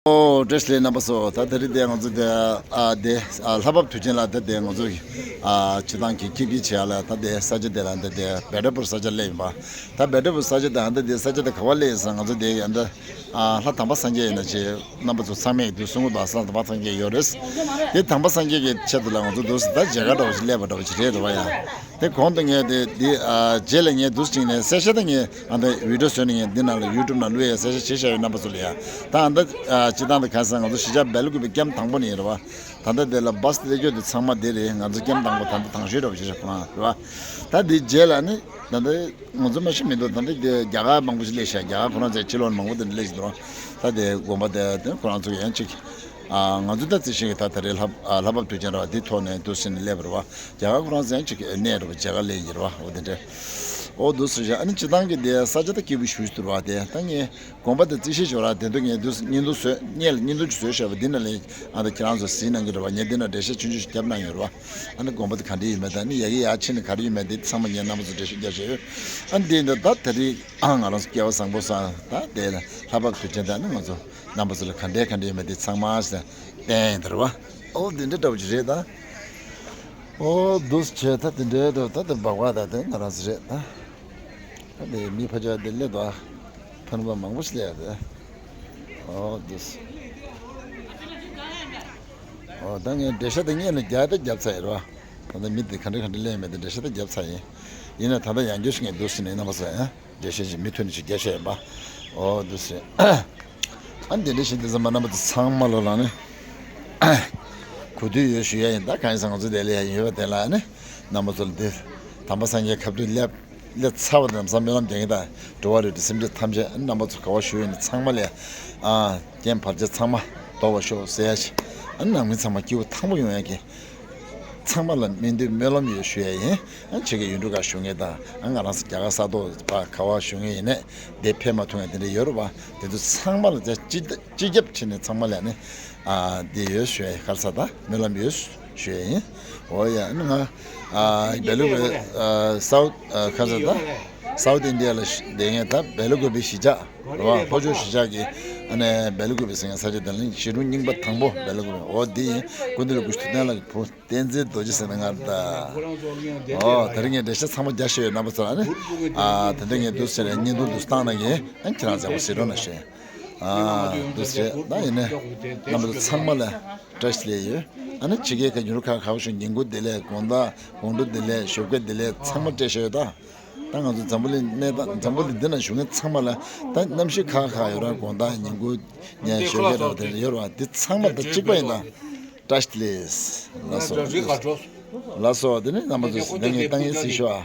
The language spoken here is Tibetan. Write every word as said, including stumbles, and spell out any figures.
ཨོ་བཀྲ་ཤིས་བདེ་ལེགས་རྣམ་པ་ཚོ། ད་དེ་རིང་དེ་ང་ཚོ་དེ་ཨ་དེ་ཨ་ལྷ་བབས་དུས་ཆེན་ལ་ད་དེ་ང་ཚོ་ཨ་སྤྱི་བཏང་གི་ཁྱིམ་གྱི་བྱེད་ཡ་ལ་ད་དེ་ས་ཆ་དེ་ལ་ད་དེ་བེ་ཏྲ་པུར་ས་ཆ་སླེབས་ཡིན་པ། ད་བེ་ཏྲ་པུར་ས་ཆ་དེ་ཨ་ད་དེ་ས་ཆ་དེ་ག་བ་སླེབས་ཡིན་ཟེར་ང་ཚོ་དེ་ཡ་ད་ཨ་ལྷ་དམ་པ་སངས་རྒྱས་ཡིན་ན་ཆེ་རྣམ་པ་ཚོ་ཚང་མས་དུས་གསུང་གི་འདུག་ལྷ་དམ་པ་སངས་རྒྱས་ཡོད་རེད། དེ་དམ་པ་སངས་རྒྱས་ཀྱི་ཆེད་དུ་ལ་ང་ཚོ་འདུག་ཟེར་ད་མཇལ་ཁ་འདྲ་བོ་ཞིག་སླེབས་པ་འདྲ་བོ་ཞིག་རེད་འདུག་བ་ཡ། དེ་གོང་དུ་ངས་དེ་འདི་ཨ་རྗེས་ལ་ངས་འདུག་ཅིང་ནས་གསལ་བཤད་ད་ངས་ཨ་འདི་བི་ཌིའོ་བཟོས་ནས་ངས་འདི་ནང་ལ་ཡུ་ཊུབ་ནང་བླུག་ཡས་གསལ་བཤད་བྱས་བཞག་ཡོད་རྣམ་པ་ཚོ་ལ་ཡ། ད་ཨ་འདི་ཨ་སྤྱི་བཏང་དུ་གང་ཟེར་ང་ཚོ་གཞིས་ཆགས་སྦེལ་ཀོབ་པའི་ཀེམ་དང་པོ་ནས་ཡིན་རེད་བ། ད་ལྟ་དེ་ལ་བཱས་སླེབས་རྒྱུ་དེ་ཚང་མ་དེ་རེད། ང་ཚོ་ཀེམ་དང་པོ་ད་ལྟ་དང་ཤོས་འདྲ་བོ་ཞིག་རེད་ཁོ་རང་རེད་བ། ད་འདི་རྗེས་ལ་ནི་ད་ལྟ་ང་ཚོ་མ་ཤི་མི་འདུག་ད་ལྟ་དེ་རྒྱ་གར་མང་པོ་ཞིག་སླེབས་ཤག་རྒྱ་གར་ཁོ་རང་ཚོའི་ཕྱི་ལོགས་མང་པོ་དེ་འདྲ་སླེབས་ཤིག་འདུག་ད་དེ་དགོན་པ་དེ་དེ་ཁོ་རང་ཚོ་ཡང་ཅིག་ཨ་ང་ཚོ་ད་རྩི་ཤིང་གི་ད་ད་རེས་ལྷ་ཨ་ལྷ་བབས་དུས་ཆེན་ར་འདི་ཐོག་ནས་འདུག་ཟེར་ནས་སླེབས་པ་རེད་བ། རྒྱ་གར་ཁོ་རང་ཚོ་ཡང་ཅིག་གནས་རེད་བ། མཇལ་ཁ་སླེབས་ཡིན་རེད་བ། འོ་དེ་འདྲ། འོ་འདུག་ཟེར་བཞག་ཨ་ནི་སྤྱི་བཏང་གི་དེ་ས་ཆ་ད་སྐྱིད་པོ་ཞེ་པོ་ཞིག་འདུག་ར། དེ་ད་ངས་དགོན་པ་དེ་རྩི་ཤིང་ཞོར་ར་དེ་ཚོ་ངས་འདུག་བརྙན་ཐུང་བཟོས་བརྙན་ལ་བརྙན་ཐུང་ཅིག་བཟོས་བཞག་པ་འདི་ན་ལས་ཨ་ད་ཁྱེད་རང་ཚོ་གཟིགས་གནང་གི་རེད་བ། ངས་འདི་ན་འགྲེལ་བཤད་ཆུང་ཆུང་ཞིག་བརྒྱབ་གནང་ཡོད་རེད་བ། ཨ་ནི་དགོན་པ་དེ་ག་འདྲ་ཡོད་མེད་དང་ནི་ཡ་གི་ཡ་ཕྱིན་ནས་ག་རེ་ཡོད་མེད་དེ་ཚང་མ་ངས་རྣམ་པ་ཚོ་འགྲེལ་བཤད་རྒྱབ་བཞག་ཡོད། ཨ་ནི་འདི་འདི་ད་ད་རེས་ཨ་ང་རང་ཚོ་སྐལ་བ་བཟང་པོ་སང་ད་དེ་ལ་ལྷ་བབས་དུས་ཆེན་ད་ནི་ང་ཚོ་རྣམ་པ་ཚོ་ལ་ག་འདྲས་ག་འདྲས་ཡོད་མེད་དེ་ཚང་མ་ཞིག་བསྟན་ཡིན་ད་རེད་བ། ཨོ་འདི་འདྲ་འདྲ་བོ་ཅིག་རེད་ད། ཨོ་འདུག་བྱས་ད་དེ་འདྲའི་འགྲོ་ད་དེ་སྦག་སྦག་ད་དེ་ང་རང་ཚོ་རེད་ད། ད་དེ་མི་ཕ་ཇག་དེ་སླེབས་འདུག་ཕ་ནུ་བ་མང་པོ་ཞིག་སླེབས་ཡ་དེ། ཨོ་འདུག་ཨོ་ད་ངས་འགྲེལ་བཤད་དེ་སྔོན་ནས་རྒྱག་དེ་རྒྱབ་ཚར་ཡིན་རོ། ད་ལྟ་མི་དེ་ག་འདྲ་ག་འདྲ་སླེབས་མེད་དེ་འགྲེལ་བཤད་དེ་རྒྱབ་ཚར་ཡིན། ཡིན་ན་ད་ལྟ་ཡང་བསྐྱར་ཞིག་ངས་འདུག་ཟེར་ནས་རྣམ་པ་ཚོ་ཡང་འགྲེལ་བཤད་ཅིག་མུ་མཐུད་ནས་ཅིག་རྒྱག་བཤད་ཡིན་པ། ཨོ་འདུག་ཟེར། ཨ་འདི་འདྲ་ཞིག་འདི་ཚང་མ་རྣམ་པ་ཚོ་ཚང་མ་ལོ་ལ་ནི་གོ་ཐོས་ཡོད་ཞུ་ཡ་ཡིན། ད་གང་ཡིན་ཟེར་ང་ཚོ་དེ་ལ་ཡ་ཡོད་པ་དེ་ལ་ནི་རྣམ་པ་ཚོ་ལ་འདི་དམ་པ་སངས་རྒྱས་ཁ་ཐུག་སླེབས་སླེབས་ཚར་བ་དང་ལམ་སང་སྨོན་ལམ་རྒྱག་གིན་ད་འགྲོ་བ་རིགས་དྲུག་སེམས་ཅན་ཐམས་ཅད་རྣམ་པ་ཚོ་ག་བ་བཞུགས་ཡོད་ན་ཚང་མ་ལ་ཨ་རྐྱེན་བར་ཆད་ཚང་མ་ཟློག་པར་ཤོག་ཟེར་ཡ་ཞིག་ཨ་ནང་མི་ཚང་མ་སྐྱིད་པོ་ཐང་པོ་ཡོང་ཡ་གི་ཚང་མ་ལ་སྨིན་འདུན་སྨོན་ལམ་ཡོད་ཞུ་ཡ་ཡིན། ཨ་ཆེ་གེ་ཡུལ་གྲུ་ཁག་བཞུགས་མཁན་དང་ཨ་ང་རང་ཚོ་རྒྱ་གར་ས་ཐོག་ཕ་ག་བ་བཞུགས་མཁན་ཡིན་ནས་དེ་ཕེབས་མ་ཐུབ་མཁན་དེ་འདྲ་ཡོད་རེད་བ། དེ་ཚོ་ཚང་མ་ལ་ཅི་ཅི་རྒྱབ་བྱས་ནས་ཚང་མ་ལ་ནི་ཨ་འདི་ཡོད་ཞུ་ཡ་ཡིན། ག་རེ་ཟེར་ད་སྨོན་ལམ་ཡོད་ཞུ་ཡ་ཡིན། འོ་ཡ་ཨ་ནི་ང་ཨ་སྦེལ་ཀོབ་ཨ་སའུ་ཨ་ག་རེ་ཟེར་ད་སའུ་ཐི་ཨིན་ཌི་ཡ་ལ་བསྡད་མཁན་ད་སྦེལ་ཀོབ་པའི་གཞིས་ཆགས་རེད་བ། ལྷོ་ཕྱོགས་གཞིས་ཆགས་ཀྱི་ཨ་ནི་སྦེལ་ཀོབ་པའི་ཟེར་མཁན་ས་ཆ་དེ་ལ་ནི་གཞིས་གྲོང་རྙིང་པ་དང་པོ་སྦེལ་ཀོབ་པའི་འོ་འདི་ཡིན། སྐུ་མདུན་ལ་སྐུ་ཞབས་ཐུབ་བསྟན་ལགས་ཀྱི་བུ། བསྟན་འཛིན་རྡོ་རྗེ་ཟེར་ན་ང་རེད་ད། ཨོ་དེ་རིང་ངས་འགྲེལ་བཤད་ཚང་མ་རྒྱག་ཤེས་ཡོད་རྣམ་པ་ཚོ་ལ་ནི། ཨ་དེ་འདྲ་ངས་འདུག་ཟེར་ནས་བརྙན་ཐུང་འདུག་བཏང་ན་ངས་ཨ་ཁྱེད་རང་མཛད་པ་ཟེར་རོགས་གནང་ཞེས། ཨ་འདུག་ཟེར་ད་ཡིན་ནས་རྣམ་པ་ཚོ་ཚང་མ་ལ་བཀྲ་ཤིས་བདེ་ལེགས་ཡོད། ཨ་ནི་ཕྱི་རྒྱལ་ཁག་ཡུལ་ཁག་ཁག་བཞུགས་ཉིན་གུང་བདེ་ལེགས། དགོང་དག་དགོང་དྲོ་བདེ་ལེགས། ཞོགས་ཀས་བདེ་ལེགས། ཚང་མ་བཀྲ་ཤིས་ཡོད་ད། ད་ང་ཚོ་འཛམ་བུ་གླིང་གནས་སྟངས་འཛམ་བུ་གླིང་འདི་ན་བཞུགས་མཁན་ཚང་མ་ལ་ད་གནམ་གཤིས་ཁག་ཁག་ཡོད་ར་དགོང་དག་ཉིན་གུང་ཉལ་ཞོགས་ཀས་ར་དེ་ཡོད་ར་འདི་ཚང་མ་ད་གཅིག་པ་ཡིན་ད། བཀྲ་ཤིས་བདེ་ལེགས། ལགས་སོ། ལགས་སོ། དེ་ནས་རྣམ་པ་ཚོ་ད་ངས་བཏང་ཡིན་ཟེར་ཞུ་ཨ།